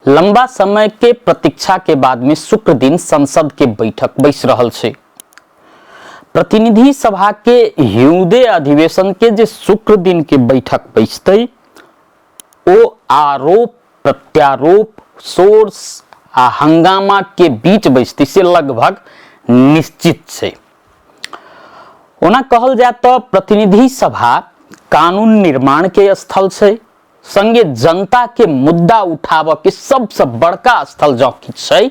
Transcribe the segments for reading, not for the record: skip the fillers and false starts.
लंबा समय के प्रतीक्षा के बाद में शुक्र दिन संसद के बैठक बैस रहल छै। प्रतिनिधि सभा के हिउदे अधिवेशन के जे शुक्र दिन के बैठक बैसतै ओ आरोप प्रत्यारोप सोर्स आ हंगामा के बीच बैसतै से लगभग निश्चित छै। ओना कहल जाय तऽ प्रतिनिधि सभा कानून निर्माण के स्थल छै, संगे जनता के मुद्दा उठाबऽ के सबसँ बड़का स्थल जँ किछु छै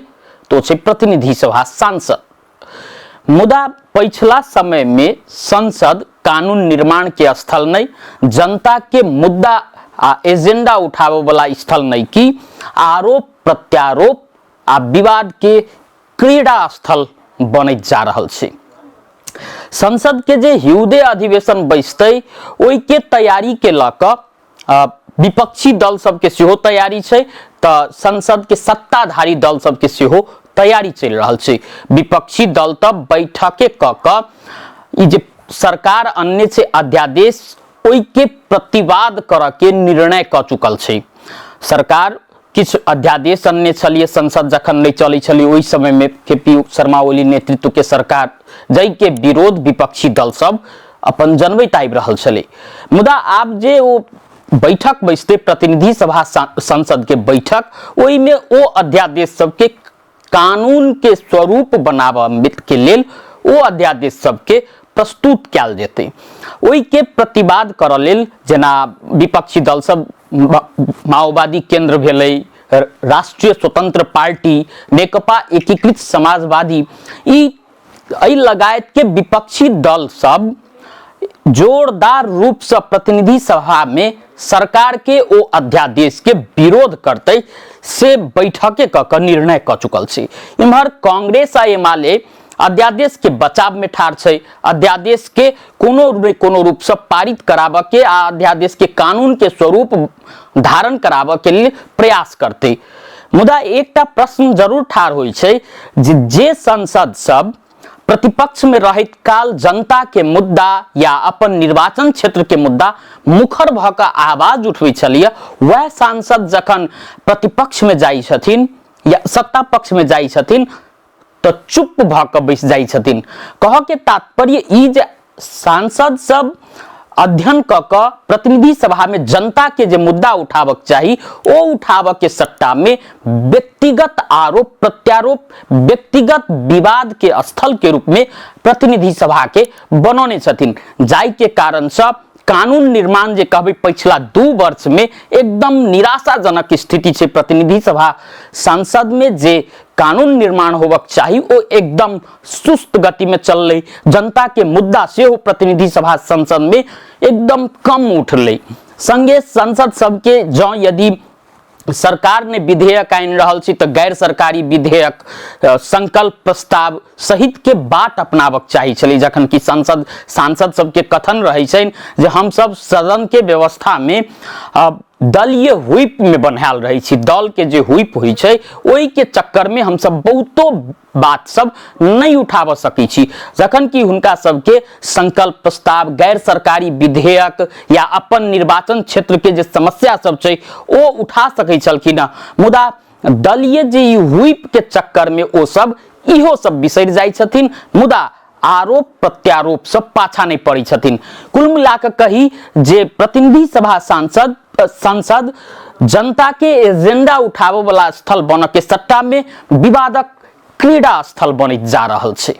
तो छै प्रतिनिधि सभा सांसद। मुदा पछिला समय में संसद कानून निर्माण के स्थल नहीं, जनता के मुद्दा आ एजेंडा उठाबऽ वाला स्थल नहीं कि आरोप प्रत्यारोप आ विवाद के क्रीड़ा स्थल बनैत जा रहल छै। संसद के जे हिउदे अधिवेशन बैसतै ओहि के तैयारी के लऽ कऽ विपक्षी दल सबके सेहो तैयारी छै, तऽ संसद के सत्ताधारी दल सबके सेहो तैयारी चलि रहल छै। विपक्षी दल तऽ बैठके कऽ कऽ ई जे सरकार अनने छै अध्यादेश ओहि के प्रतिवाद करऽ के निर्णय कऽ चुकल छै। सरकार किछु अध्यादेश अनने छलियै संसद जखन नहि चलै छलै ओहि समयमे के पी शर्मा ओली नेतृत्वके सरकार, जाहिके विरोध विपक्षी दल सब अपन जनबैत आबि रहल छलै। मुदा आब जे ओ बैठक बैसतै प्रतिनिधि सभा संसद के बैठक, ओहिमे ओ अध्यादेश सबके कानून के स्वरूप बनाबऽ के लेल ओ अध्यादेश सबके प्रस्तुत कयल जेतै। ओहिके प्रतिवाद करऽ लेल जेना विपक्षी दल सब माओवादी केंद्र भेलै, राष्ट्रीय स्वतंत्र पार्टी, नेकपा एकीकृत समाजवादी, ई एहि लगायत के विपक्षी दल सब जोरदार रूप से प्रतिनिधि सभा में सरकार के ओ अध्यादेश के विरोध करते से बैठके क के निर्णय क चुकल छै। इम्हर कांग्रेस आ एमाले अध्यादेश के बचाव में ठाढ़ छै, अध्यादेश के कोनो ने कोनो रूप से पारित कराबऽ के आ अध्यादेश के कानून के स्वरूप धारण कराबऽ के लिए प्रयास करते। मुदा एकटा प्रश्न जरूर ठाढ़ होइ छै जे संसद सब प्रतिपक्ष में रहैत काल जनता के मुद्दा या अपन निर्वाचन क्षेत्र के मुद्दा मुखर भऽ कऽ आवाज उठबै छलियै, वएह सांसद जखन प्रतिपक्ष में जाइ छथिन या सत्ता पक्ष में जाइ छथिन तऽ चुप भऽ कऽ बैस जाइ छथिन। कहऽ के तात्पर्य ई जे सांसद सब अध्ययन कऽ कऽ प्रतिनिधि सभा में जनता के जे मुद्दा उठाबक चाही ओ उठाबऽ के सट्टा में व्यक्तिगत आरोप प्रत्यारोप, व्यक्तिगत विवाद के स्थल के रूप में प्रतिनिधि सभा के बनौने छथिन, जाहि के कारण से कानून निर्माण जे कहबै पछिला 2 वर्ष में एकदम निराशाजनक स्थिति छै। प्रतिनिधि सभा संसद में जे कानून निर्माण होबक चाही ओ एकदम सुस्त गति में चललै। जनता के मुद्दा सेहो प्रतिनिधि सभा संसद में एकदम कम उठलै। संगे संसद सबके जँ यदि सरकार ने विधेयक आनि रहल छी तऽ गैर सरकारी विधेयक, संकल्प प्रस्ताव सहित के बाट अपनाबक चाही छलै, जखन कि संसद सांसद सबके कथन रहै छनि जे हमसब सदन के व्यवस्था में दलीय हुइप में बन्हायल रहै छी, दल के जे हुइप होइ छै ओहि के चक्कर में हमसब बहुतो बात सब नहि उठाबऽ सकै छी, जखन कि हुनका सबके संकल्प प्रस्ताव, गैर सरकारी विधेयक या अपन निर्वाचन क्षेत्र के जे समस्या सब छै ओ उठा सकै छलखिन हँ। मुदा दलीय जे ई हुइप के चक्कर में ओ सब इहो सब बिसरि जाइ छथिन, मुदा आरोप प्रत्यारोप सब पाछा नहि पड़ै छथिन। कुल मिला कऽ कही जे प्रतिनिधि सभा संसद जनता के एजेंडा उठाबऽ वाला स्थल बनऽ के सट्टा में विवादक क्रीड़ा स्थल बनैत जा रहल छै।